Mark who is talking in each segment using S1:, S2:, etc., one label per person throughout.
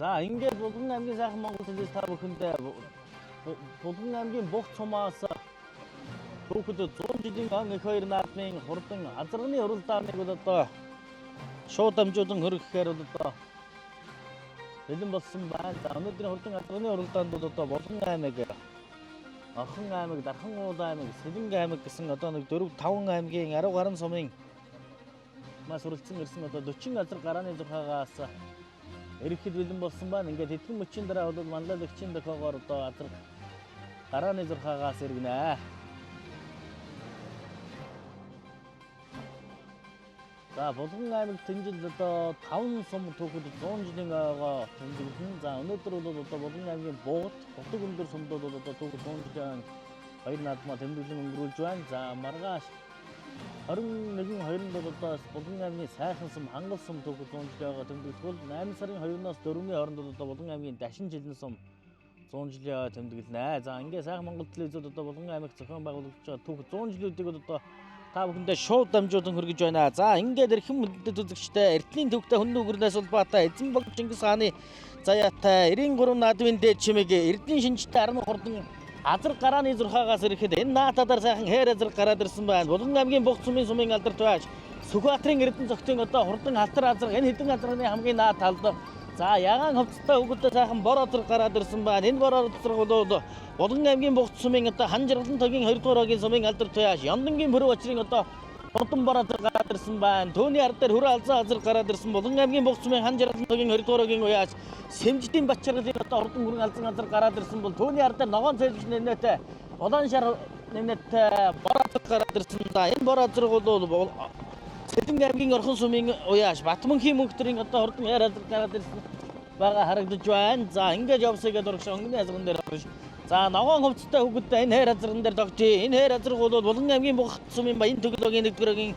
S1: За ингээд Булган аймгийн сайхан Монгол телевиз та бүхэндээ Булган аймгийн Бух сумаас түүхэд 100 жилийн он их хоёр наадмын хурдан азарганы уралдааныг бол одоо шууд дамжуулан хөргөхээр бол одоо бэлэн болсон байна. За өнөөдрийн хурдан азарганы уралдаанд бол одоо Булган аймаг, Орхон аймаг, Дархан уул аймаг, Сэлэнг аймаг гэсэн одоо нэг 4 5 аймгийн 10 гаруй сумын мас суралцсан ирсэн одоо 40 газар гарааны 6-аас ирэхэд бэлэн болсон байна. Ингээд хэдэн мөчийн дараа бол манлайлагчийн дохоогоор одоо азар гарааны 6-аас иргэнэ. За Булган аймаг тэнжил одоо 5 сум түүхэд 100 жилийн ойгоо тэмдэглэн. За өнөөдөр бол одоо Булган аймгийн Бугат, Хотог өндөр сумдууд бол одоо түүхэд 100 жилийн хоёр наадмаа тэмдэглэн өнгөрүүлж байна. За маргааш 21 2-нд бол одоо Булган аймгийн Сайхан сум, Хангал сум түүхэд 100 жилийн ойгоо тэмдэглэх бол 8 сарын 2-наас 4-ний хооронд бол одоо Булган аймгийн Дашин жилэн сум 100 жилийн ой тэмдэглэнэ. За ингээ сайхан Монгол телевизүүд одоо Булган аймагт зохион байгуулагдж байгаа түүхэд 100 жилүүдийг бол одоо та бүхэндээ шууд дамжуулан хөргөж байна. За ингээд эрхэм мөндөд үзэгчтэй Эрдэнийн төвхтэй хүнний үгэрнээс улбаатай эзэн бог Чингис хааны заяатай 93 наадмын дээд чимэг Эрдэнийн шинжтэй 10 хурдан азар гарааны 6-аас ирэхэд энэ наатадаар сайхан хээр азар гараад ирсэн байна. Булган аймгийн Бух сумын алдарт байж Сүхбаатарын Эрдэнэ цогтын одоо хурдан халтар азар энэ хэдэн азарны хамгийн наад талд. За ягаан хувцастай хүүхдтэй сайхан бор азар гараад ирсэн байна. Энэ бор азар бол Булган аймгийн Бух сумын одоо хан жаргалан тогийн 2 дугаар хогийн сумын алдар туяаш Ямдангийн пөрөв очрын одоо хурдан бор азар гараад ирсэн байна. Төөний ард дээр хөрөө алзан азар гараад ирсэн. Булган аймгийн Бух сумын хан жаргалан тогийн 2 дугаар хогийн уяаш Сэмждийн бат жаргалын одоо хурдан хүрэн алзан азар гараад ирсэн бол төөний ард дээр ногоон цэвж нэмнэтэй улаан шар нэмнэтэй бор азар гараад ирсэн. За энэ бор азар бол Сэлэнг аймгийн Орхон сумын уяаш Батмөнхийн мөнхтөрийн одоо хурдан яар азар гараад ирсэн байгаа харагдаж байна. За ингээд явсаа гэдэг урагш өнгөний азарган дээр орж. За ногоон хувцастай хүүхдтэй энэ хайр азарган дээр тогтъё. Энэ хайр азарга бол Булган аймгийн Бух сумын Баян төглөөгийн 1-р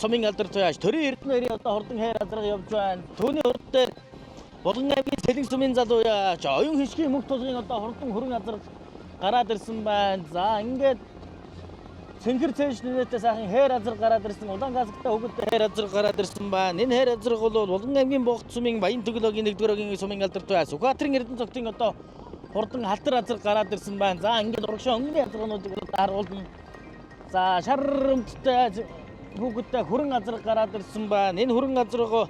S1: сумын алдар туяаш Төрийн Эрдэнэ хоёрын одоо хурдан хайр азарга явж байна. Түүний урд дээр Булган аймгийн Сэлэнг сумын залуу яаш оюун хишгийн мөнх тулгын одоо хурдан хөрөн азарга гараад ирсэн байна. За ингээд Цэнхэр цээш нэртэй сайхан хээр азар гараад ирсэн. Улаан гасгтай хүүхдтэй хээр азар гараад ирсэн байна. Энэ хээр азар бол Булган аймгийн Бух сумын Баян төглөөгийн 1-р сумын алдар туяа Сүхбаатарын Эрдэнэ цогтын одоо хурдан халтар азар гараад ирсэн байна. За ингээд урагшаа өнгөний азаргануудыг харуулна. За шар өмдтэй хүүхдтэй хөрөн азар гараад ирсэн байна. Энэ хөрөн азарга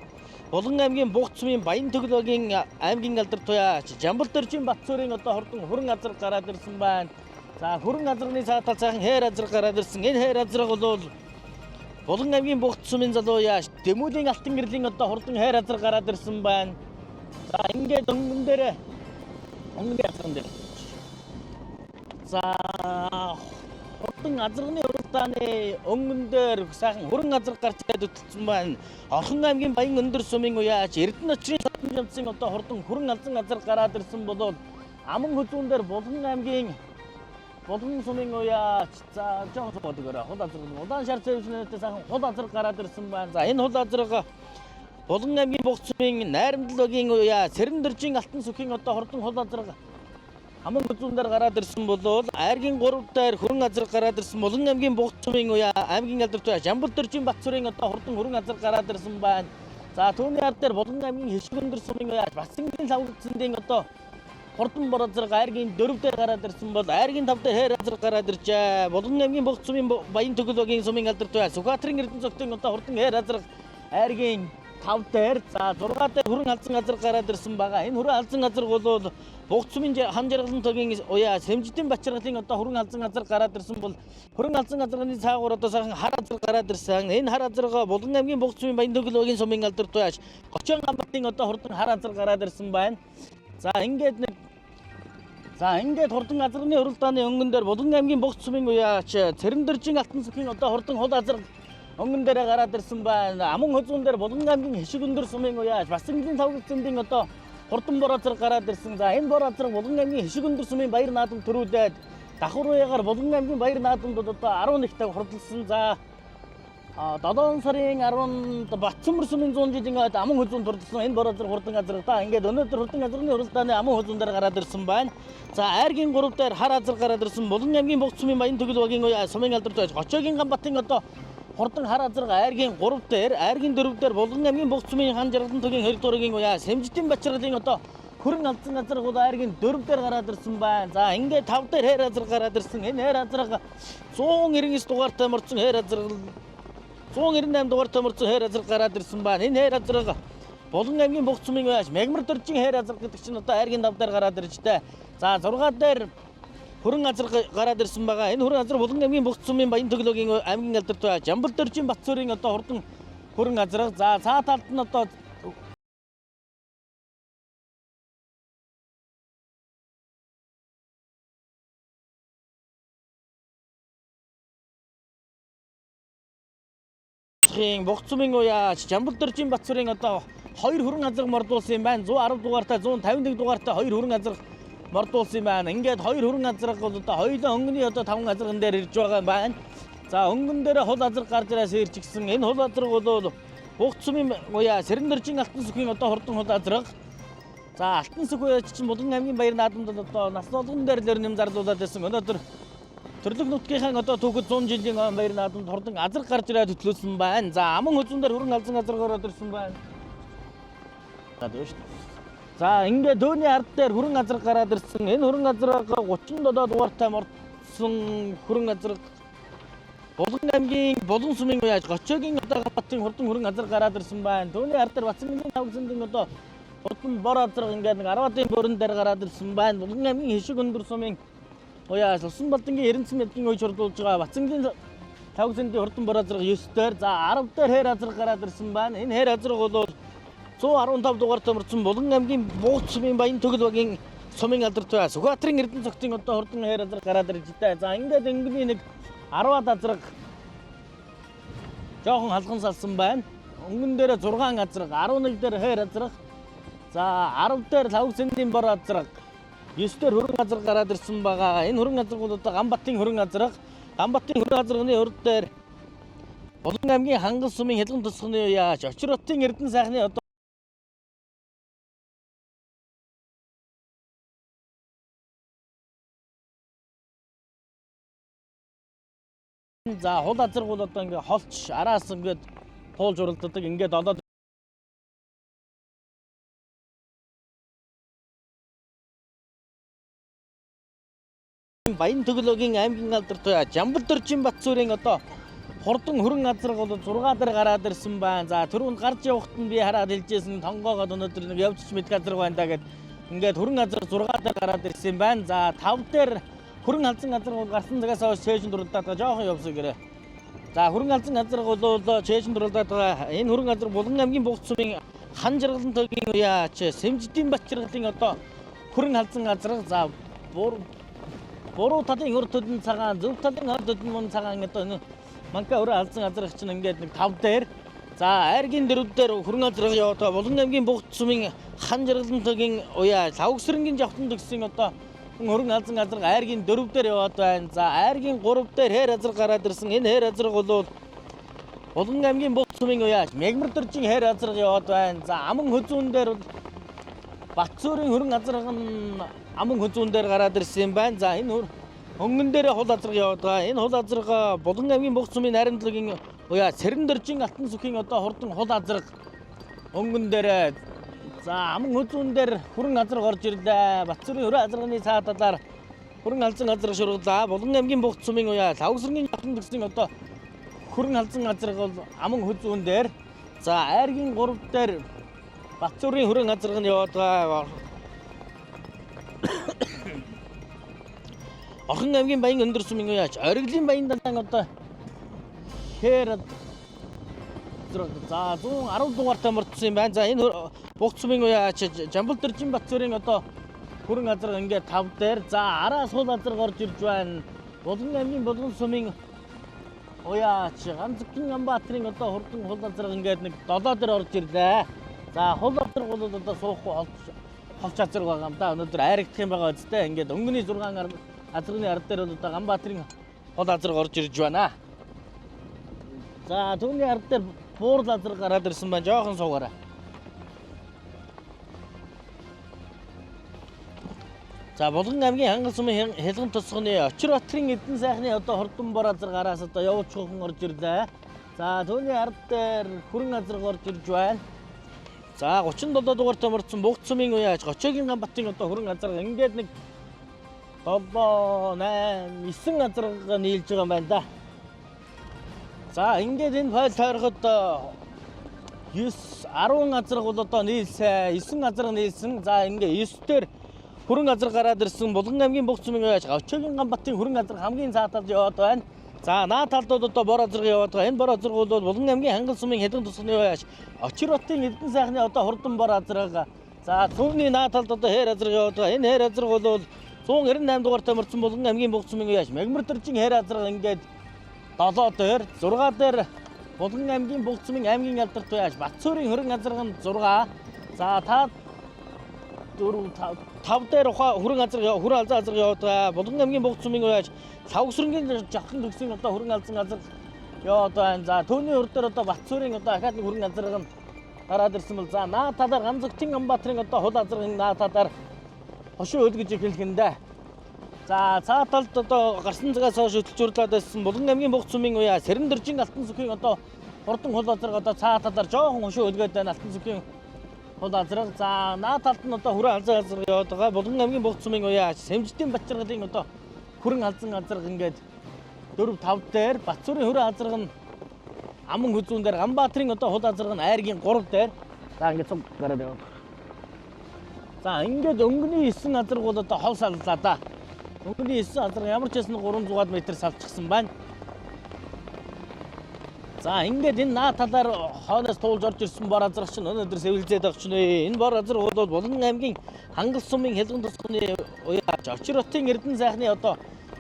S1: Булган аймгийн Бух сумын Баян төглөөгийн аймгийн алдар туяа Жамбал дөржийн Батцуурын одоо хурдан хөрөн азар гараад ирсэн байна. За хөрөн азарганы цаатал сайхан хээр азар гараад ирсэн. Энэ хээр азарга бол Булган аймгийн Бух сумын залуу яаш Дэмүүлийн алтан гэрлийн одоо хурдан хээр азар гараад ирсэн байна. За ингээд өнгөн дээр өнгөний азарган дээр. За хурдан азарганы уралдааны өнгөн дээр сайхан хөрөн азар гарч ирээд хөтөлсөн байна. Орхон аймгийн Баян өндөр сумын уяач Эрдэнэ очрын садан жамцын одоо хурдан хөрөн алзан азар гараад ирсэн болол аман хүзүүн дээр Булган аймгийн Булган сумын уяач за жоохон суугаад өгөөрэй. Хул азар улаан шар цэвжнэртэй сайхан хул азар гараад ирсэн байна. За энэ хул азарга Булган аймгийн Бух сумын Найрамдал багийн уяа Цэрэндөржийн алтан сүхийн одоо хурдан хул азар аман хүзүүн дээр гараад ирсэн болол айргийн 3 дээр хөрөн азар гараад ирсэн. Булган аймгийн Бух сумын уяа аймгийн алдар туяа Жамбал дөржийн Батцуурын одоо хурдан хөрөн азар гараад ирсэн байна. За түүний ард дээр Булган аймгийн Хишиг өндөр сумын уяа Батсангийн лавгцэндийн одоо хурдан бор азар айргийн 4 дээр гараад ирсэн бол айргийн 5 дээр хээр азар гараад иржээ. Булган аймгийн Бух сумын Баян төглөөгийн сумын алдар туяа Сүхбаатарын Эрдэнэ цогтын одоо хурдан хээр азар айргийн 5 дээр за 6 дээр хөрөн алзан азар гараад ирсэн байгаа. Энэ хөрөн алзан азар бол Бух сумын хан жаргалан тогийн уяа Сэмждийн Бачаргалын одоо хөрөн алзан азар гараад ирсэн бол хөрөн алзан азарганы цаагуур одоо сайхан хар азар гараад ирсэн. Энэ хар азарга Булган аймгийн Бух сумын Баян төглөөгийн сумын алдар туяаш Гочон гамбатын одоо хурдан хар азар гараад ирсэн байна. За ингээд нэг за ингээд хурдан азарганы уралдааны өнгөн дээр Булган аймгийн Бух сумын уяач Цэрэндөржийн алтан сүхийн одоо хурдан хул азар өнгөн дээрээ гараад ирсэн байна. Аман хүзүүн дээр Булган аймгийн Хишиг өндөр сумын уяач Басангийн тавгал зэмдийн одоо хурдан бор азар гараад ирсэн. За энэ бор азар Булган аймгийн Хишиг өндөр сумын баяр наадам төрүүлээд давхар уяагаар Булган аймгийн баяр наадамд одоо 11-т хурдалсан. За 7 сарын 10-нд Батцөмөр сумын 100 жилийн ойд аман хүзүүн турдсан. Энэ бор азар хурдан азар та ингээд өнөөдөр хурдан азарны уралдааны аман хүзүүн дээр гараад ирсэн байна. За айргийн 3 дээр хар азар гараад ирсэн. Булган аймгийн Бух сумын Баян төгөл багийн уяа сумын алдар туяа Гочоогийн Гамбатын одоо хурдан хар азар айргийн 3 дээр айргийн 4 дээр Булган аймгийн Бух сумын хан жаргалан тогийн 2 дугаар уяа Сэмждийн Бачаргалын одоо Хөрөн алзан газар бол айргийн 4 дээр гараад ирсэн байна. За ингээд 5 дээр хайр азар гараад ирсэн. Энэ хайр азарга 199 дугаартай морцсон хайр азар 198 дугаартай морцсон хайр азар гараад ирсэн байна. Энэ хайр азарга Булган аймгийн Богц сумын уяаш Мягмар дөржин хайр азар гэдэг чинь одоо айргийн 5 дээр гараад ирж тээ. За 6 дээр хөрөн азар гараад ирсэн байгаа. Энэ хөрөн азар Булган аймгийн Богц сумын Баян төглөөгийн аймгийн алдарт бай. Жамбал дөржин Батцуурын одоо хурдан хөрөн азарга. За цаа талд нь одоо Богц сумын уяаш Жамбал дөржин Батцуурын одоо хоёр хөрөн азарга мордуулсан юм байна. 110 дугаартай 151 дугаартай хоёр хөрөн азарга мордуулсан юм байна. Ингээд хоёр хөрөн азарга бол одоо хоёулаа өнгөний одоо 5 азарган дээр ирж байгаа юм байна. За өнгөн дээр хул азарга гарч ирээс ирчихсэн. Энэ хул азарга бол Богц сумын уяа Сэрэн дөржин Алтан сүхийн одоо хурдан хул азарга. За Алтан сүх уяач чинь Булган аймгийн баяр наадамд одоо нас болгон дээр л нэм зарлуулад байсан. Өнөөдөр төрлөх нутгийнхаа одоо түүхэд 100 жилийн он баяр наадамд хурдан азарга гарч ирээд хөтлөөсөн байна. За аман хөзөн дээр хөрөн алзан азарга ороод ирсэн байна. За ингээд дөөний ард дээр хөрөн азарга гараад ирсэн. Энэ хөрөн азарга 37 дугаартай мордсон хөрөн азарга Булган аймгийн Булган сумын уяаж Гочоогийн одоо Гамбатын хурдан хөрөн азарга гараад ирсэн байна. Дөөний ард дээр Батсангийн тавгсандын одоо хурдан бор азарга ингээд нэг 10-ын бөрөн дээр гараад ирсэн байна. Булган аймгийн Хишиг өндөр сумын уяаж Усан Балдангийн Эренцэн мэдгийн үе чурдуулж байгаа Батсангийн тавгсандын хурдан бор азарга 9 дээр, за 10 дээр хэр азарга гараад ирсэн байна. Энэ хэр азарга бол 115 дугаартай мордсон Булган аймгийн Бууц сумын Баян төгөл багийн сумын алдарт бай. Сүхбаатарын Эрдэнэ цогтын одоо хурдан хэр азарга гараад ирж байна. За ингээд өнгөний нэг 10-аад азарга жоохон халган салсан байна. Өнгөн дээр 6 азарга, 11 дээр хэр азарга. За 10 дээр Лавгсэндийн бор азарга, 9 дээр хөрөн азарга гараад ирсэн байгаа. Энэ хөрөн азарга бол одоо Ганбатын хөрөн азарга. Ганбатын хөрөн азарганы урд дээр Булган аймгийн Хангал сумын Хялган тусганы яач Очир хотын Эрдэнэ сайхны одоо за хул азарга бол одоо ингээ холч араас ингээд туулж уралддаг ингээд олоод Баян төглөөгийн аймгийн алдарт Жамбал дөржин Батцуурын одоо хурдан хөрөн азарга бол 6 дээр гараад ирсэн байна. За түрүүнд гарч явахт нь би хараад хэлжсэн тонгоогоод өнөөдөр нэг явж ч мэдэх азарга байна да гэд ингээд хөрөн азарга 6 дээр гараад ирсэн байна. За 5 дээр хөрөн алзан азарга бол гарсан цагаас хойш чэйжин дурдаад байгаа жоохон явсан гэрээ. За хөрөн алзан азарга бол чэйжин дурдаад байгаа. Энэ хөрөн азарга Булган аймгийн Богц сумын Хан жаргалан тогийн уяач Сэмждийн Бат жаргалын одоо хөрөн алзан азарга за буруу талын өр төдөн цагаан, зөв талын ор төдөн мөн цагаан одоо энэ манка өрөө алзан азарга чинь ингээд нэг 5 дээр. За айргийн 4 дээр хөрөн азарга яваад байгаа. Булган аймгийн Богц сумын Хан жаргалан тогийн уяа Лавгсэрэнгийн жавхтан төгссөн одоо хөрөн алзан азарга айргийн 4 дээр яваад байна. За айргийн 3 дээр хэр азарга гараад ирсэн. Энэ хэр азарга бол Булган аймгийн Богц сумын уяа Мягмар дөржин хэр азарга яваад байна. За аман хөзүүн дээр Батцуурын хөрөн азарга нь аман хөзүүн дээр гараад ирсэн юм байна. За энэ өнгөн дээр хул азарга яваад байгаа. Энэ хул азарга Булган аймгийн Богц сумын Найрамдлагын уяа Сэрэн дөржин Алтан сүхийн одоо хурдан хул азарга өнгөн дээр. За аман хөзүүн дээр хөрөн азарга орж ирлээ. Батцуурын хөрөн азарганы цаа талаар хөрөн алзан азарга шургалаа. Булган аймгийн Богц сумын уяа Лавгсэрнгийн жавхтан төгссөн одоо хөрөн алзан азарга бол аман хөзүүн дээр. За айргийн 3 дээр Батцуурын хөрөн азарга нь яваад байгаа. Орхон аймгийн Баян өндөр сумын уяач Ориглын Баян далайн одоо хэр за 110 дугаартай мордсон юм байна. За энэ Богц сумын уяач Жамбал дөржин Батцуурын одоо хөрөн азарга ингээд 5 дээр. За араас хул азарга орж ирж байна. Булган аймгийн Булган сумын уяач Ганцгийн Ганбаатарын одоо хурдан хул азарга ингээд нэг 7 дээр орж ирлээ. За хул азарга бол одоо суухгүй холч азарга байгаа юм да. Өнөөдөр айрагдах юм байгаа үстэй. Ингээд өнгөний 6 азарганы ард дээр бол одоо Ганбаатарын хул азарга орж ирж байна. За түүний ард дээр буурал азарга гараад ирсэн байна. Жоохон суугаарай. За Булган аймгийн Хангал сумын Хялган тусганы Очир Батрын Эрдэнэ сайхны одоо хурдан бор азарга гараас одоо явууч хөхөн орж ирлээ. За түүний ард дээр хөрөн азарга орж ирж байна. За 37 дугаартай мордсон Бугат сумын уяаж Гочоогийн Ганбатын одоо хөрөн азарга ингээд нэг 7 8 9 азарга нийлж байгаа юм байна да. За ингээд энэ файл тойроход 9 10 азарга бол одоо нийлсэн. 9 азарга нийлсэн. За ингээ 9 дээр хөрөн азарга гараад ирсэн. Булган аймгийн Бугат сумын уяаж Гочоогийн Ганбатын хөрөн азарга хамгийн цаатаад яваад байна. За наа талд бол одоо бор азарга яваад байгаа. Энэ бор азарга бол Булган аймгийн Хангал сумын хэдэн тусганы уяаж Очир хотын Эрдэнэ сайхны одоо хурдан бор азарга. За түүний наа талд одоо хээр азарга яваад байгаа. Энэ хээр азарга бол 198 дугаартай мордсон Булган аймгийн Бугат сумын уяаж Мягмар дөржин хээр азарга ингээд 7 дээр 6 дээр Булган аймгийн Бугат сумын аймгийн алдарт уяаж Батцуурын хөрөн азарга нь 6. За та 4 5 дээр хөрөн азарга хөрөн алзан азарга яваад байгаа. Булган аймгийн Бугат сумын уяаж Лавгсрэнгийн жавхан төгсгийн одоо хөрөн алзан азарга яваад байна. За түүний урд дээр одоо Батцуурын одоо ахаад нэг хөрөн азарга нь гараад ирсэн бол за наа талаар Ганзагтын Ганбаатарын одоо хул азаргын наа талаар хошуу өлгөж эхлэх нь дээ. За цаа талд одоо гарсан цагаас хойш хөтөлж байсан Булган аймгийн Бугат сумын уяа Сэрэн дөржин Алтан сүхийн одоо хурдан хул азарга одоо цаа талаар жоохон хошуу өлгөөд байна. Алтан сүхийн хул азарга. За наа талд нь одоо хүрэн алзан азарга яваад байгаа. Булган аймгийн Бугат сумын уяа Сэмждийн Бачаргалын одоо хүрэн алзан азарга ингээд 4 5 дээр Батцуурын хүрэн азарга нь Аман хүзүүн дээр Ганбаатарын одоо хул азарга нь айргийн 3 дээр. За ингээд цуг гараад яваад. За ингээд өнгөний 9 азарга бол одоо хол саллаа да. Өнгөний 9 азарга ямар ч байсан 300 м салчихсан байна. За ингээд энэ наа талаар хойноос туулж орж ирсэн бор азарга чинь өнөөдөр сэвэлзээд байгаа чинь. Энэ бор азарга бол Булган аймгийн Хангал сумын хялган тусганы уяаж Очир хотын Эрдэнэ сайхны одоо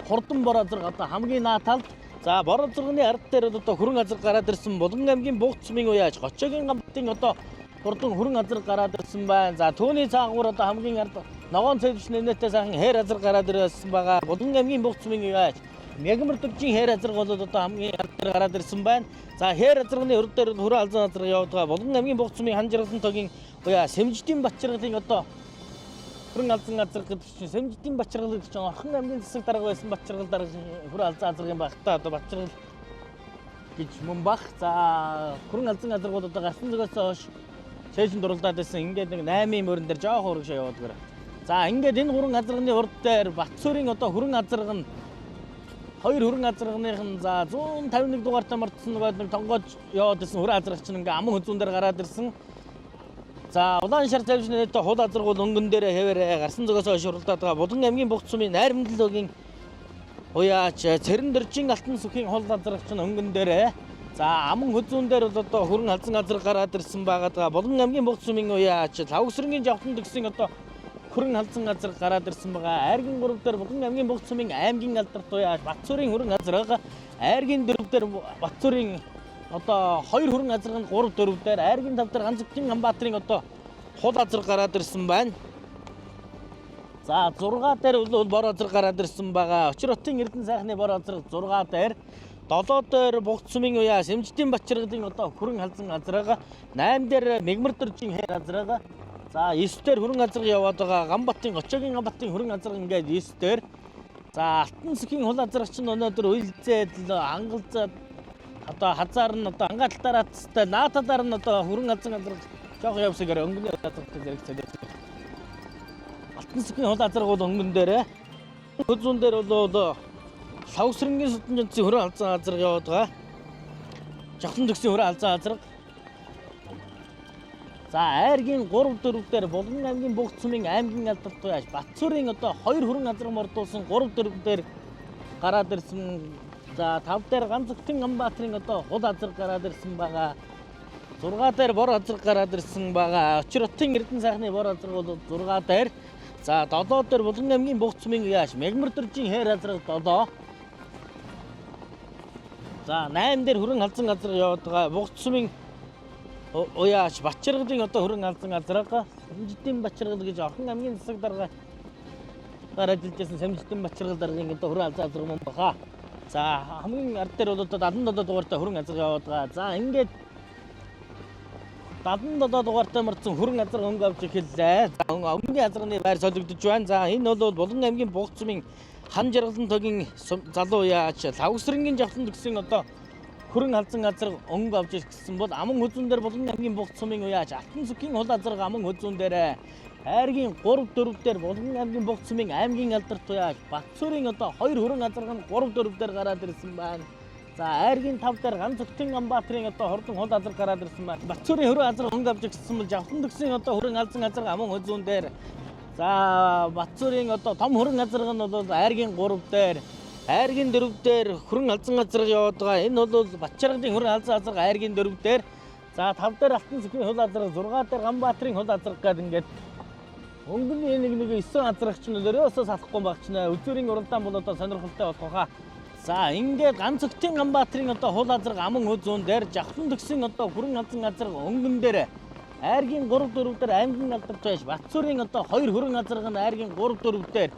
S1: хурдан бор азарга одоо хамгийн наа талд. За бор азарганы ард дээр одоо хөрөн азарга гараад ирсэн. Булган аймгийн Бугат сумын уяаж Гочоогийн Ганбатын одоо хурдан хөрөн азарга гараад ирсэн байна. За түүний цаагуур одоо хамгийн ард ногоон цэвэрч нэмнэтэй сайхан хээр азарга гараад ирсэн байгаа. Булган аймгийн Бугат сумын уяаж Мягмар дөржин хээр азарга бол одоо хамгийн ард дээр гараад ирсэн байна. За хээр азарганы урд дээр хөрөн алзан азарга яваад байгаа. Булган аймгийн Бугат сумын хан жаргалан тогийн уяа Сэмждийн Бачаргалын одоо хөрөн алзан азарга гэдэг чинь Сэмждийн Бачаргал гэдэг чинь Орхон аймгийн засаг дарга байсан Бачаргал дарга хөрөн алзан азарга юм байх та одоо Бачаргал гэж мөн бах. За хөрөн алзан азарга бол одоо гарсан зүгээс хойш цээжин дурлаад байсан. Ингээд нэг 8-ын мөрөн дээр жоох урагшаа яваад байгаа. За ингээд энэ гурван азарганы урд дээр Батцуурын одоо хөрөн азарга нь хоёр хөрөн азарганых нь за 151 дугаартай мордсон нөгөө нэг тонгоож яваад ирсэн хөрөн азарга чинь ингээ аман хүзүүн дээр гараад ирсэн. За улаан шар тавьж нэтэ хул азарга бол өнгөн дээр хэвээрээ гарсан зүгээс хойш уралдаад байгаа. Булган аймгийн Бугат сумын найрамдлогийн уяач Цэрэн дөржин Алтан сүхийн хул азарга чинь өнгөн дээрээ. За аман хүзүүн дээр бол одоо хөрөн алзан азарга гараад ирсэн байгаа даа. Булган аймгийн Бугат сумын уяач Лавгсрэнгийн жавхлан төгсгийн одоо хөрөн алзан азарга гараад ирсэн байгаа. Айргийн 3 дээр Булган аймгийн Бугат сумын аймгийн алдарт уяач Батцуурын хөрөн азарга. Айргийн 4 дээр Батцуурын одоо хоёр хөрөн азарга нь 3 4 дээр айргийн 5 дээр Ганцагтын Ганбаатарын одоо хул азарга гараад ирсэн байна. За 6 дээр бол бор азарга гараад ирсэн байгаа. Очир хотын Эрдэнэ сайхны бор азарга 6 дээр. 7 дээр Бугат сумын уяа Сэмждийн Бачаргалын одоо хөрөн алзан азарга. 8 дээр Мэгмар дөржин хээр азарга. За 9 дээр хөрөн азарга яваад байгаа. Ганбатын Гочоогийн Ганбатын хөрөн азарга ингээд 9 дээр. За Алтан сүхийн хул азарга чинь өнөөдөр уйлзээд ангалзаад одоо хазаар нь одоо ангаалтаараацтай наа талаар нь одоо хөрөн алзан азарга жоох явсагаар өнгөний азаргатай зэрэгцээд байсан. Алтан сүхийн хул азарга бол өнгөн дээрээ. Хүзүүн дээр бол Лавгсрэнгийн судан жонцын хөрөн алзан азарга яваад байгаа. Жавхлан төгсийн хөрөн алзан азарга. За айргийн 3 4 дээр Булган аймгийн Бугат сумын аймгийн алдарт уяаж Батцуурын одоо хоёр хөрөн азарга мордуулсан 3 4 дээр гараад ирсэн. За 5 дээр Ганцагтын Ганбаатарын одоо хул азарга гараад ирсэн байгаа. 6 дээр бор азарга гараад ирсэн байгаа. Очир хотын Эрдэнэ сайхны бор азарга бол 6 дээр. За 7 дээр Булган аймгийн Бугат сумын уяаж Мягмар дөржин хээр азарга 7. За 8 дээр хөрөн алзан азарга яваад байгаа. Бугат сумын уяаж Бачаргалын одоо хөрөн алзан азарга. Сэмждийн Бачаргал гэж Орхон аймгийн засаг дарга гараад иржсэн Сэмждийн Бачаргал даргын одоо хөрөн алзан азарга мөн баха. За хамгийн ард дээр бол одоо 77 дугаартай хөрөн азарга яваад байгаа. За ингээд 77 дугаартай мордсон хөрөн азарга өнгө авч эхэллээ. За өнгөний азарганы байр солигдож байна. За энэ бол Булган аймгийн Бугат сумын хан жаргалан тогийн залуу уяач Лавгсрэнгийн жавхлан төгсгийн одоо Хөрөн халзан газар өнгө авч ирсэн бол Аман хүзүүн дээр Булган аймгийн Бугат сумын уяаж Алтан сүхийн хул азарга Аман хүзүүн дээр Айргийн 3 4 дээр Булган аймгийн Бугат сумын аймгийн алдарт уяаж Батсуурын одоо 2 хөрөн азарга нь 3 4 дээр гараад ирсэн байна. За айргийн 5 дээр Ганц Өгтөн Ганбаатарын одоо хордон хул азарга гараад ирсэн байна. Батсуурын хөрөн азарга өнгө авч ирсэн бол Жавхлан төгсийн одоо хөрөн алзан азарга Аман хүзүүн дээр. За Батсуурын одоо том хөрөн азарга нь бол айргийн 3 дээр, айргийн 4 дээр хөрөн алзан азарга яваад байгаа. Энэ бол Батчаргын хөрөн алзан азарга айргийн 4 дээр. За 5 дээр Алтан сүхийн хул азарга, 6 дээр Ганбаатарын хул азарга гэдэг ингээд өнгөний нэг 9 азаргач нь өрөөсөө салахгүй багч нэ. Үзүүрийн уралдаан бол одоо сонирхолтой болох хаа. За ингээд Ганц Өгтийн Ганбаатарын одоо хул азарга Аман хүзүүн дээр, Жавхлан төгсийн одоо хөрөн алзан азарга өнгөн дээр, айргийн 3 4 дээр аймгийн алдарт байж Батсуурын одоо 2 хөрөн азарга нь айргийн 3 4 дээр,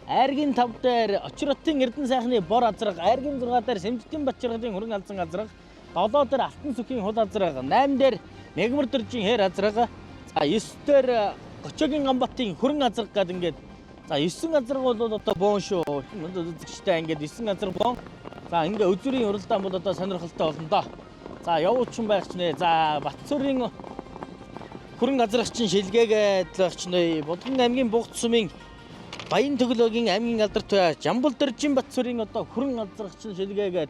S1: айргийн 5 дээр Очиротын Эрдэнэ сайхны бор азарга, айргийн 6 дээр Сэмжтийн Батчаргын хөрөн алзан азарга, 7 дээр Алтан сүхийн хул азарга, 8 дээр Мегмар дөржийн хээр азарга, за 9 дээр Гочогийн Ганбатын хөрөн азарга гэдэг ингээд за 9 азарга бол одоо боон шүү. Үзэгчтэй ингээд 9 азарга боон. За ингээ үзүүрийн уралдаан бол одоо сонирхолтой болно доо. За явуучин байх ч нэ. За Батсуурын хөрөн азаргач чинь шилгээгээд байх ч нэ. Булган аймгийн Бугат сумын Баян төглөөгийн аймгийн алдарт туяа Жамбал дөржин Батсуурын одоо хөрөн азаргач чинь шилгээгээд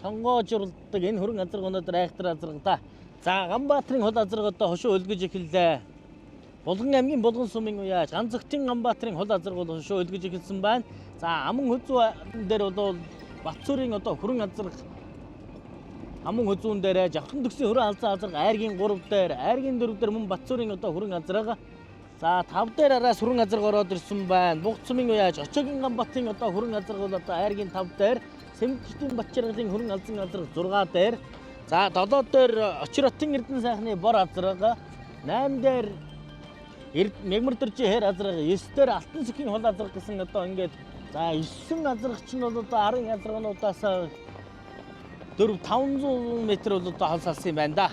S1: тонгоож уралддаг энэ хөрөн азарга өнөөдөр айхтар азарга да. За Ганбаатарын хул азарга одоо хошуу өлгөж эхэллээ. Булган аймгийн Булган сумын уяаж Ганц Өгтийн Ганбаатарын хул азарга бол хошуу өлгөж эхэлсэн байна. За Аман хүзүү дээр бол Батсуурын одоо хөрөн азарга Аман хүзүүн дээр, Жавхлан төгсийн хөрөн алзан азарга айргийн 3 дээр, айргийн 4 дээр мөн Батсуурын одоо хөрөн азарга. За 5 дээр араас хөрөн азарга ороод ирсэн байна. Бугат сумын уяаж Очогийн Ганбатын одоо хөрөн азарга бол одоо айргийн 5 дээр, Сэмжтийн Батчаргалын хөрөн алзан азарга 6 дээр. За 7 дээр Очиротын Эрдэнэ сайхны бор азарга, 8 дээр Мегмар дөржийн хээр азарга, 9 дээр Алтан сүхийн хул азарга гэсэн одоо ингээд за 9 азаргач нь бол одоо арын азаргануудаас 4 500 метр бол одоо хол салсан юм байна да.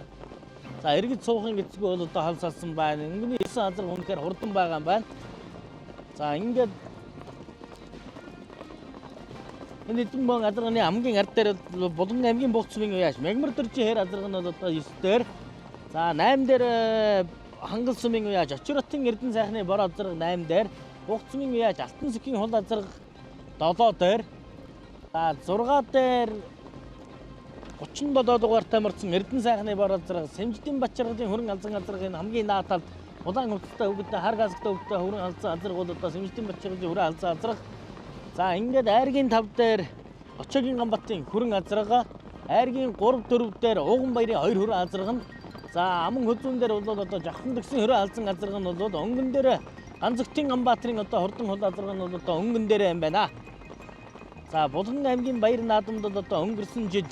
S1: За эргэж суухын гэцгүй бол одоо хол салсан байна. Өнгөний 9 азарга үнэхээр хурдан байгаа юм байна. За ингээд энэ эдэн бон азарганы хамгийн ард дээр Булган аймгийн Бугат сумын уяаж Мегмар дөржийн хээр азарга нь бол одоо 9 дээр. За 8 дээр Хангал сумын уяаж Очиротын Эрдэнэ сайхны бор азарга 8 дээр, Бугат сумын уяаж Алтан сүхийн хул азарга 7 дээр. За 6 дээр 37 дугаартай морцсон Эрдэнэ сайхны бор азарга, Сэмждийн Батчаргалын хөрөн алзан азаргын хамгийн наад талд улаан хувцастай хүүхэдтэй хар гасгтай хүүхэдтэй хөрөн алзан азарга бол одоо Сэмждийн Батчаргалын хөрөн алзан азарга. За ингээд айргийн 5 дээр Очогийн Ганбатын хөрөн азарга, айргийн 3 4 дээр Ууган баярын 2 хөрөн азарга нь. За Аман хүзүүн дээр бол одоо Жавхлан төгсийн хөрөн алзан азарга нь бол өнгөн дээр Ганц Өгтийн Ганбаатарын одоо хордон хул азарга нь бол одоо өнгөн дээр юм байна. За Булган аймгийн Баяр наадамд бол одоо өнгөрсөн жил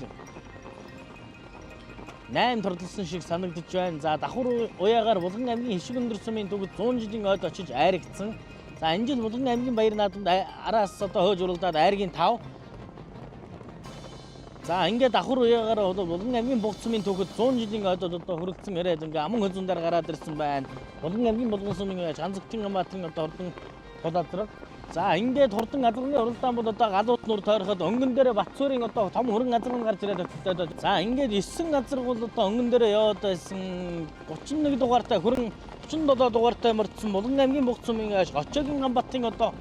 S1: 8 торлсон шиг санагдаж байна. За давхар уяагаар Булган аймгийн Хишиг өндөр сумын түгд 100 жилийн ойд очиж айрагдсан. За энэ жил Булган аймгийн Баяр наадамд араас одоо хөөж уралдаад айргийн 5. За ингээд давхар уяагаар бол Булган аймгийн Бугат сумын түүхэд 100 жилийн ойд одоо хөрөлдсөн яриад ингээ Аман хүзүүн дээр гараад ирсэн байна. Булган аймгийн Булган сумын уяаж Ганц Өгтийн Ганбаатарын одоо хордон хул азарга. За ингээд хурдан азарганы уралдаан бол одоо галуут нуур тойроход өнгөн дээр Батсуурын одоо том хөрөн азарга гарч ирээд очтой. За ингээд 9 азарга бол одоо өнгөн дээр яваад байсан 31 дугаартай хөрөн 37 дугаартай морцсон Булган аймгийн Бугат сумын уяаж Очогийн Ганбатын одоо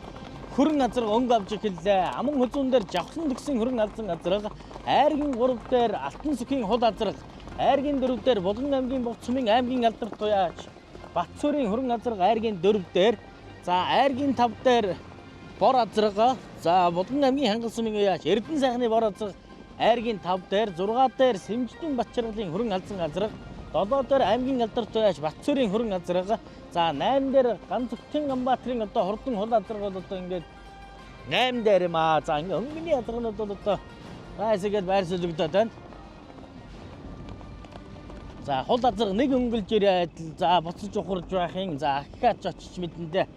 S1: хөрөн азарга өнгө авч эхэллээ. Аман хүзүүн дээр Жавхлан төгсийн хөрөн алзан азарга, айргийн 3 дээр Алтан сүхийн хул азарга, айргийн 4 дээр Булган аймгийн Бугат сумын аймгийн алдарт туяач Батсуурын хөрөн азарга айргийн 4 дээр. За айргийн 5 дээр бор азарга, за Булган аймгийн Хангал сумын уяаж Эрдэнэ сайхны бор азарга айргийн 5 дээр, 6 дээр Сэмждийн Батчаргалын хөрөн алзан азарга, 7 дээр аймгийн алдарт туяач Батсуурын хөрөн азарга, за 8 дээр Ганц Өгтийн Ганбаатарын одоо хордон хул азарга бол одоо ингээд 8 дээр юм аа. За ингээ өнгөний азарганууд бол одоо гайсгээд байр солигдоод байна. За хул азарга нэг өнгөлж ирээд за буцаж ухарж байхын за ахиач очиж мэдэндээ.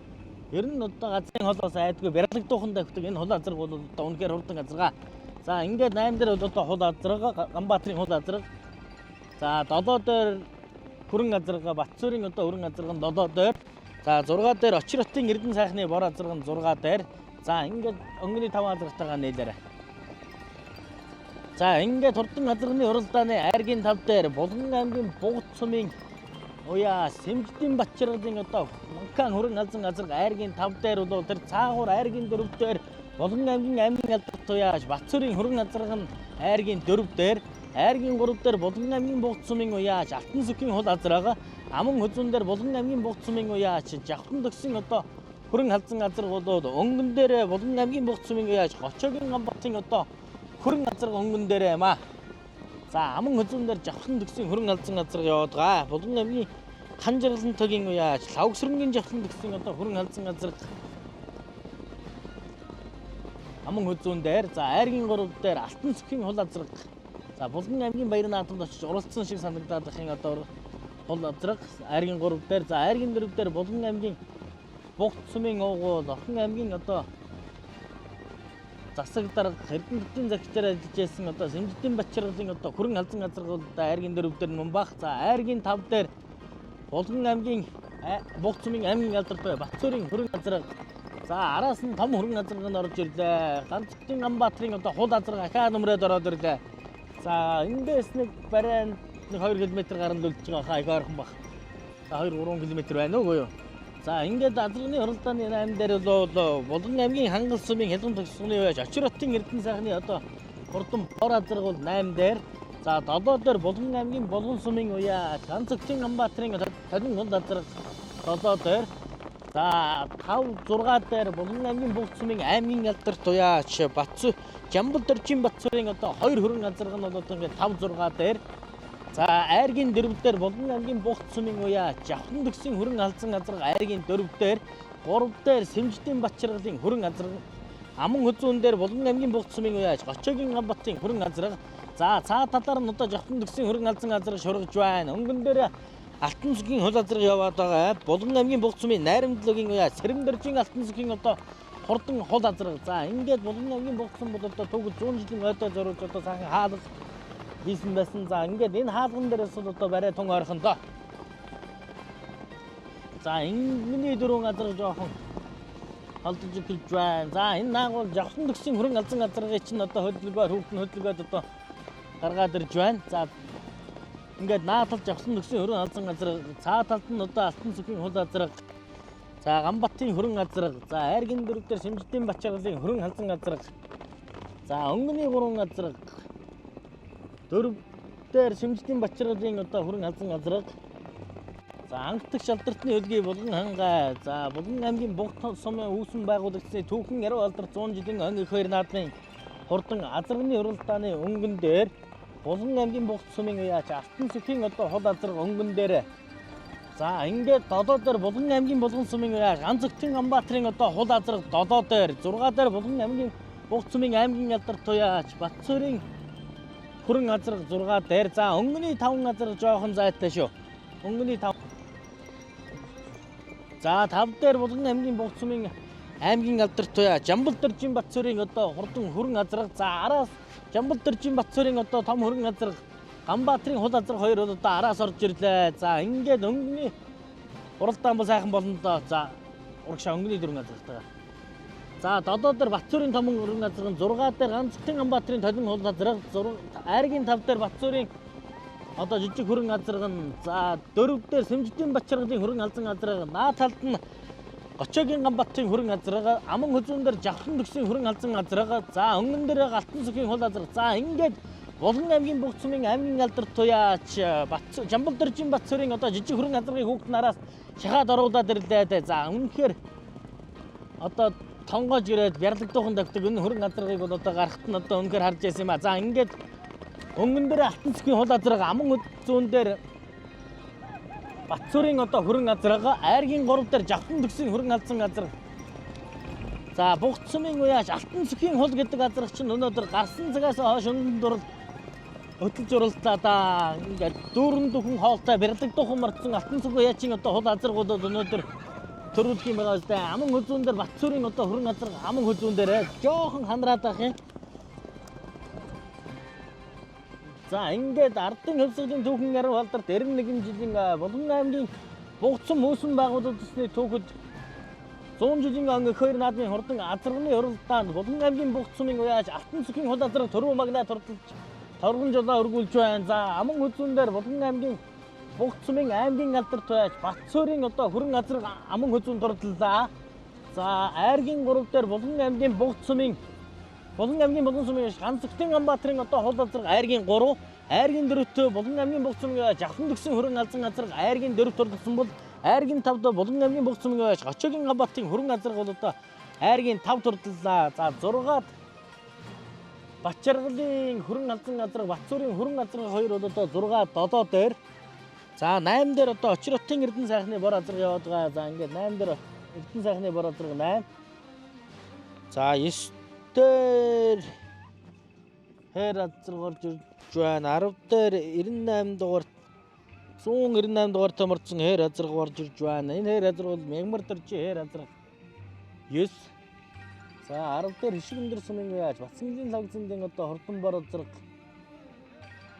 S1: Ер нь одоо газрын холоос айдгүй барилгадуухан давхдаг энэ хул азарга бол одоо үнэхээр хурдан азарга. За ингээд 8 дээр бол одоо хул азарга, Ганбаатарын хул азарга. За 7 дээр хөрөн азарга, Батсуурын одоо хөрөн азарга нь 7 дээр. За 6 дээр Очиротын Эрдэнэ сайхны бор азарга нь 6 дээр. За ингээд өнгөний 5 азаргатайгаа нийлээрэй. За ингээд хурдан азарганы уралдааны айргийн тав дээр Булган аймгийн Бугат сумын уяа Сэмждийн Батчаргалын одоо Манкан хүрэн алзан азарга айргийн тав дээр бол тэр цаагуур айргийн дөрөв дээр Булган аймгийн аймгийн алдарт туяаш Батцөрийн хүрэн азарга нь айргийн дөрөв дээр, айргийн гурав дээр Булган аймгийн Бугат сумын уяаш Алтан сүхийн хул азарга, Аман хүзүүн дээр Булган аймгийн Бугат сумын уяаш Жавхлан төгсөн одоо хүрэн алзан азарга бол өнгөн дээр Булган аймгийн Бугат сумын уяаш Гочогийн Ганбатын одоо хүрэн азарга өнгөн дээр юм аа. За аман хүзүүн дээр Жавхлан төгсөн хүрэн алзан азарга яваад байгаа. Булган аймгийн Хан жаргалан тогийн уяаж Лавгсрэнгийн Жавхлан төгсөн одоо хүрэн алзан азарга аман хүзүүн дээр, за айргийн гурав дээр Алтан сүхийн хул азарга. За Булган аймгийн Баяр наадамд очиж уралдсан шиг санагдаад ахын одоо хул азарга айргийн гурав дээр, за айргийн дөрөв дээр Булган аймгийн Бугат сумын уугуул Орхон аймгийн одоо засаг дарга Эрдэнэтийн загчаар ажиллаж байсан одоо Сэмждийн Батчаргалын одоо хүрэн алзан азарга бол одоо айргийн дөрөв дээр мөн бах. За айргийн тав дээр Булган аймгийн Бугат сумын аймгийн алдарт бай Батцөрийн хүрэн азарга. За араас нь том хүрэн азарга нь орж ирлээ. Ганцгийн Ганбаатарын одоо хул азарга ахаа нүмрээд ороод ирлээ. За эндээс нэг барай нэг 2 км гарan үлдэж байгаа хаа их ойрхон бах. За 2-3 км байна уу юу? За ингээд азарганы уралдааны 8 дээр бол Булган аймгийн Хангал сумын Хялган төгсгөний байж Очир хотын Эрдэнэ сайхны одоо хурдан бор азарга бол 8 дээр. За 7 дээр Булган аймгийн Булган сумын уяа Ганцөгтийн Ганбаатарын толин хул азарга 7 дээр. За 5 6 дээр Булган аймгийн Бугат сумын аймгийн алдарт уяач Батцуу Жамбал дөржин Батцуурын одоо 2 хөрөн азарга нь бол одоо ингээд 5 6 дээр. За айргийн дөрөв дээр Булган аймгийн Бугат сумын уяа Жавхлан төгсийн хүрэн алзан азарга айргийн дөрөв дээр, гурав дээр Сэмждийн Батчаргалын хүрэн азарга, Аман хүзүүн дээр Булган аймгийн Бугат сумын уяа Гочогийн Ганбатын хүрэн азарга. За цаа талаар нь одоо Жавхлан төгсийн хүрэн алзан азарга шургаж байна. Өнгөн дээр Алтан сүхийн хул азарга яваад байгаа. Булган аймгийн Бугат сумын Найрамдлогийн уяа Сэрэмдэржин Алтан сүхийн одоо хурдан хул азарга. За ингээд Булган аймгийн Бугат сум бол одоо түүх 100 жилийн ойдоо зориулж одоо сайхан хаалга хийсэн байсан. За ингээд энэ хаалган дээрээс бол одоо барай тун ойрхон доо. За энэ дөрвөн азарга жоохон холдож эхэлж байна. За энэ наагуул Жавхлан төгсийн хүрэн алзан азаргыг чинь одоо хөдөлгөөр хүүхдэн хөдөлгөөд одоо гаргаад ирж байна. За ингээд наатал Жавхлан төгсийн хүрэн алзан азарга, цаа талд нь одоо Алтан сүхийн хул азарга, за Ганбатын хүрэн азарга, за айргийн дөрөв дээр Сэмждийн Батчаргалын хүрэн алзан азарга, за өнгөний гурван азарга, дөрөв дээр Сэмждийн Батчаргалын одоо хүрэн алзан азарга. За анхдагч алдартны хөлгийн Булган хангай. За Булган аймгийн Бугат сумын үүсэн байгуулагдсны түүхэн яруу алдарт 100 жилийн он их хоёр наадмын хурдан азарганы уралдааны өнгөн дээр Булган аймгийн Бугат сумын уяач Алтан сүхийн одоо хул азарга өнгөн дээр. За ингээд 7 дээр Булган аймгийн Булган сумын уяач Ганцөгтийн Ганбаатарын одоо хул азарга 7 дээр, 6 дээр Булган аймгийн Бугат сумын аймгийн алдарт туяач Батцөрийн хүрэн азарга 6 дээр. За өнгөний 5 азарга жоохон зайтай шүү. Өнгөний 5. За 5 дээр Булган аймгийн Бугат сумын аймгийн алдарт туяа Жамбал дөржин Батцөрийн одоо хурдан хүрэн азарга. За араас Жамбал дөржин Батцөрийн одоо том хүрэн азарга, Ганбаатарын хул азарга хоёр бол одоо араас орж ирлээ. За ингээд өнгөний уралдаан бол сайхан болно доо. За урагшаа өнгөний дөрвөн азаргатай. За 7 дээр Батцөрийн том хүрэн азарга, 6 дээр Ганцгтын Ганбаатарын толин хул азарга, айргийн 5 дээр Батцөрийн одоо жижиг хүрэн азарга нь, за 4 дээр Сэмждийн Батчаргалын хүрэн алзан азарга, наа талд нь Гочогийн Ганбатын хүрэн азарга, Аман хүзүүн дээр Жавхлан төгсийн хүрэн алзан азарга, за өнгөн дээр Алтан сүхийн хул азарга. За ингээд Булган аймгийн Бугат сумын аймгийн алдарт туяач Жамбал дөржин Батцөрийн одоо жижиг хүрэн азаргыг хүүхд нараас шахаад оруулаад ирлээ. За үнэхээр одоо тонгоож ирээд бярлагдуухан давтаг энэ хүрэн азаргыг бол одоо гарахт нь одоо үнэхээр харж байсан юм а. За ингээд өнгөн дээр Алтан сүхийн хул азарга, Аман зүүн дээр Батцөрийн одоо хүрэн азарга, айргийн 3 дээр Жавхлан төгсийн хүрэн алзан азарга. За Бугат сумын уяаш Алтан сүхийн хул гэдэг азарга чинь өнөөдөр гарсан цагаас хойш өндөр дурал хөтөлж уралдаа да. Ингээд дүүрэн дөхөн хоолтой бярлагдуухан мартсан Алтан сүх уяачийн одоо хул азаргууд өнөөдөр төрүүлэх юм байгаа үстэй. Аман хүзүүн дээр Батцөрийн одоо хүрэн азарга аман хүзүүн дээр жоохон ханраад байх юм. За ингээд ардын хөвсгөлийн түүхэн яруу алдарт 91 жилийн Булган аймгийн Бугат сум үүсэн байгуулагдсны түүхэд 100 жилийн он их хоёр наадмын хурдан азарганы уралдаанд Булган аймгийн Бугат сумын уяаж Алтан сүхийн хул азарга төрөв магнаа турдалж Торгон жолоо өргүүлж байна. За Аман хүзүүн дээр Булган аймгийн Бугт сумын аймгийн алдарт байж Батцөөрийн одоо хөрөн азраг Аман хүзүүн дурдлаа. За Айргийн 3 дээр Булган аймгийн Бугт сумын Булган аймгийн Булган сумын Ганцэгтэн Ганбаатарын одоо хул азраг Айргийн 3, Айргийн 4-т Булган аймгийн Бугт сумын Жавхан төгсөн хөрөн алзан азраг Айргийн 4 дурдсан бол Айргийн 5-д Булган аймгийн Бугт сумын Гочогийн Ганбаатын хөрөн азраг бол одоо Айргийн 5 дурдлаа. За 6-ад Батчаргалын хөрөн алзан азраг Батцуурын хөрөн азраг хоёр бол одоо 6 7 дээр. За 8 дээр одоо Очротын Эрдэнэ сайхны бор азраг яваад байгаа. За ингээд 8 дээр Эрдэнэ сайхны бор азраг 8. За 9 дээр хэр азраг орж ирж байна. 10 дээр 98 дугаар 198 дугаар томорцсон хэр азраг орж ирж байна. Энэ хэр азраг бол мягмар дэржи хэр азраг 9. За 10 дээр хишиг өндөр сумын яаж Батсангийн лагзэндийн одоо хурдан бор азраг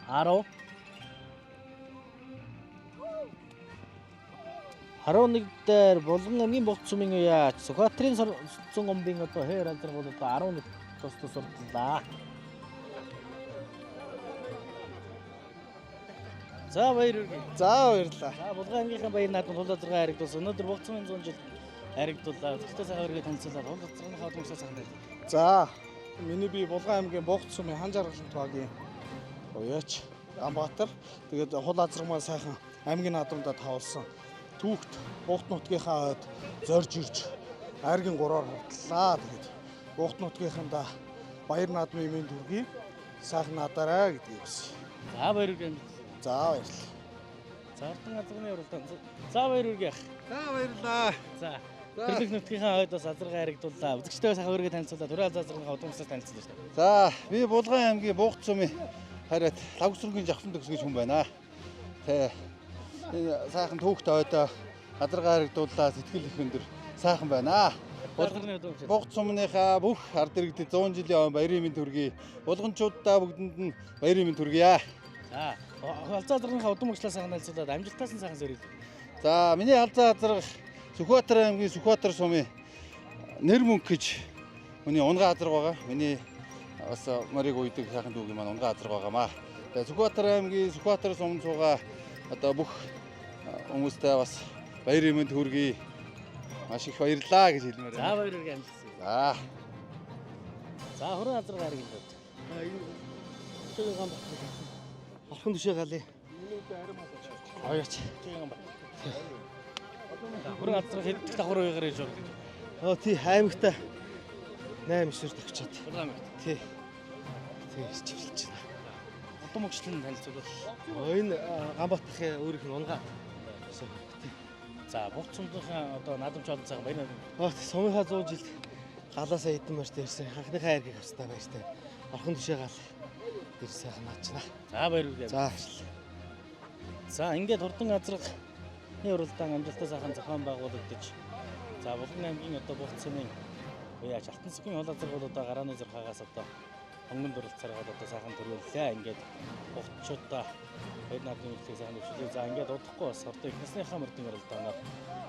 S1: 10. 11 дээр Булган аймгийн Богд сумын яаж Сүхбаатарын цун гомбын одоо хэр азраг бол одоо 11 тус тус урдлаа. За баяр хүргэе.
S2: За баярлалаа.
S1: За Булган аймгийнхаа баяр наадманд хул азаргаа харагдуулсан. Өнөөдөр Богд сумын 100 жил харагдууллаа. Үзэгчтэй сайхан өргөд танилцуулаад хул азаргааныхаа удамшлаа сайхан байлаа.
S2: За миний би Булган аймгийн Бугт сумын хан жаргалант багийн уяач Ганбаатар. Тэгээд хул азраг маань сайхан аймгийн наадамдаа тавлсан. Түүхт Бугт нутгийнхаа ойд зорж ирж айргийн 3-аар хурдлаа. Тэгээд Бугт нутгийнхандаа баяр наадмын мэнд хүргэе. Сайхан наадаарай гэдгийг хүсье.
S1: За баяр хүргэе.
S2: За баярлалаа.
S1: За ордон азарганы уралдаан. За баяр хүргэе.
S3: За баярлалаа.
S1: За Төрлөх нутгийнхаа хойд бас азаргаа харагдууллаа. Үзэгчтэй сайхан өргөд танилцуулаад түрээ азаргааныхаа удамшлаа танилцуулаа шүү дээ.
S3: За би Булган аймгийн Бугт сумын хариат Лавгсрынгийн жавхсан төгс гэж хүн байна. Тэ энэ сайхан түүхт ойдоо азаргаа харагдууллаа, сэтгэл их өндөр сайхан байна.
S1: Азарганы удамшлаа.
S3: Бугт сумныхаа бүх ард иргэдэд 100 жилийн өмнө баярын мэнд хүргэе. Булганчуудаа бүгдэнд нь баярын мэнд хүргье.
S1: За алзаа азаргааныхаа удамшлаа сайхан танилцуулаад амжилтаас нь сайхан сэрэл.
S3: За миний алзаа азарга Сүхбаатар аймгийн Сүхбаатар сумын нэр мөнгө гэж миний унгаа азарга байгаа. Миний бас морийг уйдаг сайхан дүүгийн маань унгаа азарга байгаамаа. Тэгээ Сүхбаатар аймгийн Сүхбаатар сумд суугаа одоо бүх хүмүүстээ бас баярын мэнд хүргэе. Маш их баярлалаа гэж хэлмээр
S1: За
S3: байна.
S1: баяр хүргэе амжилт.
S3: За.
S1: За хөрөн азаргаа харагдуулаад.
S4: Чигийн гам орхон төшөө галын. Оёоч.
S1: Чигийн гам. Хөрөн азарга хэд давхар уягаар иж байна.
S4: Оо тий аймагта 8 9-ээр тавьчаад.
S1: Булган аймагт.
S4: Тий. Тий ирж байна.
S1: Удам өгчлөн танилцуулаад.
S4: Оо энэ Ганбаатахын өөрийнх нь унгаа. Тий.
S1: За Бугт сумынхаа одоо наадамч олон сайхан баяр наадам.
S4: Оо тий сумынхаа 100 жилд галаасаа хэдэн морьт ирсэн. Анхныхаа хайргийг австай баяртай. Орхон төшөө гал ир сайхан наачна.
S1: За баяр хүргэе.
S4: За баярлалаа.
S1: За ингээд хурдан азарганы уралдаан амжилттай сайхан зохион байгуулагдаж за Булган аймгийн одоо Бугт сумын уяач Алтан сүхийн хол азарга бол одоо гарааны зурхаагаас одоо хонгон дурлцаараад одоо сайхан төрүүллээ. Ингээд бугтчуудаа баяр наадмын үйлчлэгийг сайхан дэвшүүлээ. За ингээд удахгүй бас хурдан их насныхаа мөрдөн уралдаанаар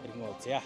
S1: иргэн уулзъя.